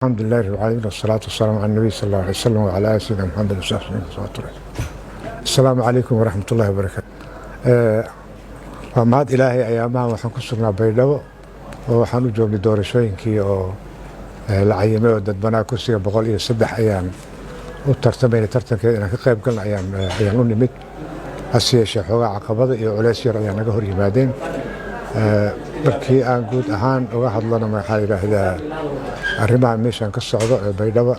الحمد لله رب العالمين، والصلاة والسلام على النبي صلى الله عليه وسلم وعلى آل سيدنا محمد وصحبه وسلم. السلام عليكم ورحمة الله وبركاته. Waa mahad Ilaahay. Ayaamahan waxaan ku sugnaa Baydhabo oo waxaan u joognay doorashooyinkii oo la cayimay oo dadbanaa. Kursiga 103 ayaan u tartamaynay. Tartankeeda inaan ka qayb galna ayaan u nimid. Hase yeeshee, xoogaa caqabada iyo culays yar ayaa naga hor yimaadeen. Markii aan guud ahaan uga hadlana, maxaa yidhaahdaa, arrimaha meeshaan ka socdo ee Baydhabo,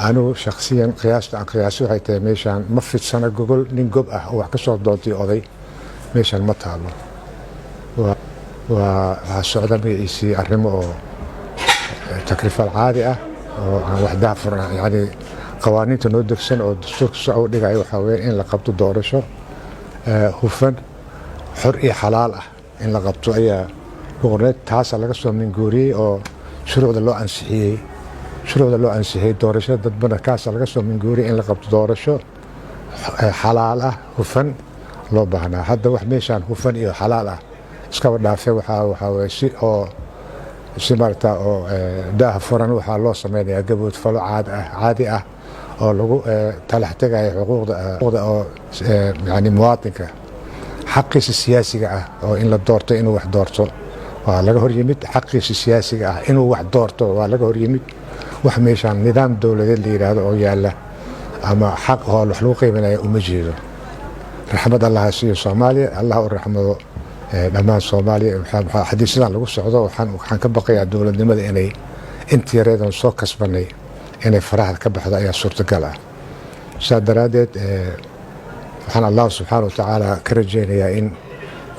anigu shakhsiyan qiyaasta aan qiyaasay waxay tahay meeshaan ma fidsana gogol nin gob ah oo wax ka soo doontay oday meeshaan ma taalo. Waa waxaa socda magaciisii arrimo oo takrifal caadi ah oo aan wax daahfuran, yacni qawaaniinta noo degsan oo dastuurka soo u dhigayo waxaa weeye in la qabto doorasho hufan, xor iyo xalaal ah in la qabto ayaa ku qorneed. Taasaa laga soo minguuriyey oo shuruucda loo ansixiyey, shuruucda loo ansixiyey doorashada dadbana kaasaa laga soo minguuriyey in la qabto doorasho xalaal ah, hufan loo baahnaa. Hadda wax meeshaan hufan iyo xalaal ah iskaba dhaafe, waxaa weye si oo si maarata oo daaha furan waxaa loo sameynayaa gabood falo caad ah, caadi ah oo lagu talax tegayo xuquuqda oo yani muwaatinka xaqiisa siyaasiga ah oo in la doorto, inuu wax doorto waa laga hor yimid. Xaqiisa siyaasiga ah inuu wax doorto waa laga hor yimid. Wax meeshaan nidaam dowladeed la yidhaahdo oo yaalla ama xaq oo wax lagu qiimanaya uma jeedo. Raxmad Allaha siiyo Soomaaliya, Allah u raxmado dhammaan Soomaaliya. Haddii sidaan lagu socdo, waxaan ka baqayaa dowladnimada inay intii yareedan soo kasbanay inay faraha ka baxdo ayaa suurtagal ah. Saa daraaddeed, waxaan Allah subxaana wa tacaala ka rajaynayaa in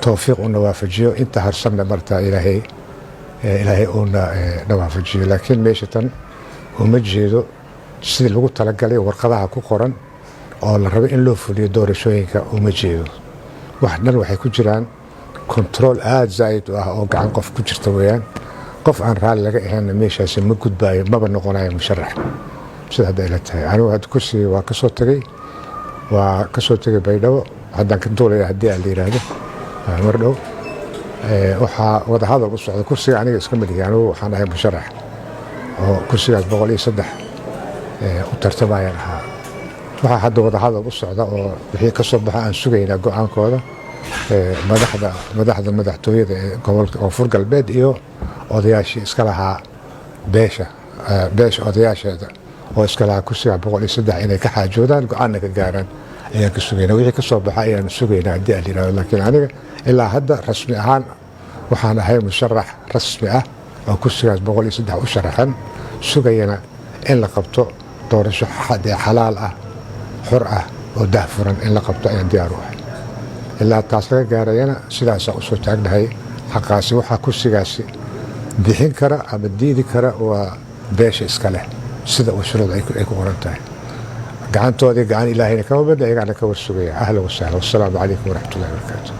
towfiiq uuna waafajiyo, inta harsanna marta Ilaahay uuna na waafajiyo. Laakiin meesha tan uma jeedo sidii lagu talagalay warqadaha ku qoran oo la rabo in loo fuliyo doorashooyinka. Uma jeedo. Wax dhan waxay ku jiraan control aada zaa'id u ah oo gacan qof ku jirta weeyaan. Qof aan raalli laga ahaynna meeshaasi ma gudbaayo, maba noqonayo musharax, sida hadda ila tahay. Anigu hadda kursiga waa kasoo tegey, waa kasoo tegay Baydhabo. Haddaan ka duulaya haddii aan la yidhaahdo mar dhow. Waxaa wadahadal u socda kursiga. Aniga iska malihi, anigu waxaan ahay musharax oo kursigaas 103 u tartamayaan ahaa. Waxaa hadda wadahadal u socda oo wixii ka soo baxa aan sugaynaa go-aankooda madaxda madaxtooyada ee gobolka Koonfur Galbeed iyo odayaashii iska lahaa beesha, odayaasheeda oo iska lahaa kursiga 103 inay ka xaajoodaan, go-aanna ka gaaraan ayaan ka sugaynaa. Wixii ka soo baxa ayaan sugaynaa haddii aan yidhahdo. Laakiin aniga ilaa hadda rasmi ahaan waxaan ahay musharax rasmi ah oo kursigaas 103 u sharaxan, sugayana in la qabto doorasho xalaal ah, xor ah oo dahfuran in la qabto ayaan diyaar u ahay. Ilaa taas laga gaarayana sidaasaa usoo taagnahay. Xaqaasi waxaa kursigaasi bixin kara ama diidi kara waa beesha iska leh, sida uu shuruud ay ku qoran tahay. Gacantoodii gacan Ilaahayna kama badna, iyagaana ka warsugaya. Ahlan wasahlan, wassalaamu calaykum waraxmatullahi wabarakaatu.